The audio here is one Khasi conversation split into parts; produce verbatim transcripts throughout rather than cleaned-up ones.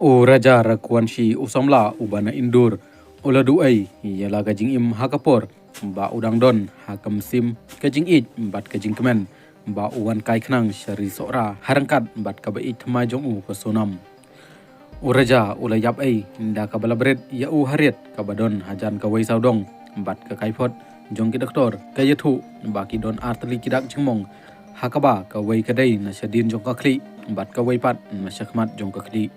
U Raja Raghuvanshi u samla uba na Indur u la duh ei ïa la ka jingim ha ka por ba u dang don ha ka mynsiem ka jingïeit bad ka jingkmen ba u wan kai khnang sha ri Sohra ha ryngkat bad kaba ïeit thymmai jong u ka Sonam. U Raja u la ïap ei da kaba la bret ïa u ha riat kaba don hajan kawei sawdong bad ka kaiphod jong ki doktor ka ïathuh ba ki don artylli ki dak jingmong, ha kaba kawei ka dei na shadien jong ka khlieh bad kawei pat na shakhmat jong ka khlieh.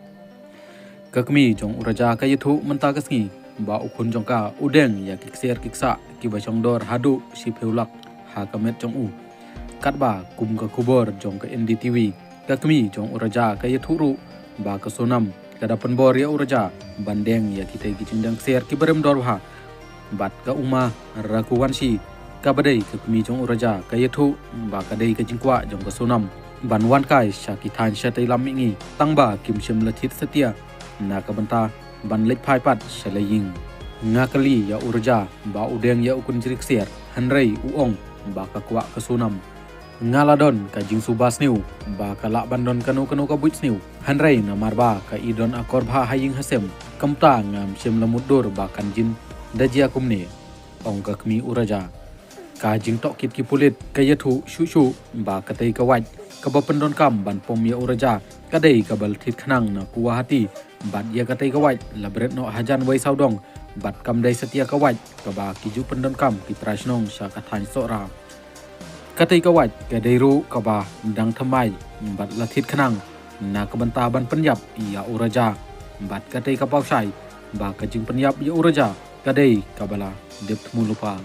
Ka kmie jong u Raja ka ïathuh mynta ka sngi ba u khun jong ka u deng ïa ki ksiar ki ksah kiba shong dor haduh shiphew lak ha ka met jong u. Katba kum ka khubor jong ka N D T V, ka kmie jong u Raja ka ïathuh ruh ba ka Sonam ka da pynbor ïa u Raja ban deng ïa kitei ki jingdeng ksiar kiba rem dor bha. Bad ka Uma Raghuvanshi kaba dei ka kmie jong u Raja ka ïathuh ba ka dei ka jingkwah jong ka Sonam ban wan kai sha ki thaiñ shatei lam mihngi, tangba kim shym la thied satia na ka bynta ban leit phai pat sha la ïing. Nga kylli ïa u Raja ba u deng ïa u kynjri ksiar, hynrei u ong ba ka kwah ka Sonam. Nga la don ka jingsuba sniew ba ka lah ban don kano kano ka buit sniew, hynrei namar ba ka i don akor bha ha ïing ha sem, kumta ngam shym la mutdur ba kan jin da jia kumne, ong ka kmie u Raja. Ka jingtohkit ki pulit ka ïathuh shuh shuh ba katei ka wait kaba pyndonkam ban pom ïa u Raja ka dei kaba la thied khnang na Guwahati, bad ïa katei ka wait la bret noh hajan wei sawdong bad kam dei satia ka wait kaba ki ju pyndonkam ki trai shnong sha ka thaiñ Sohra. Katei ka wait ka dei ruh kaba dang thymmai bad la thied khnang na ka bynta ban pynïap ïa u Raja, bad katei ka paw shai ba ka jingpynïap ïa u Raja ka dei kaba la dep thmu lypa.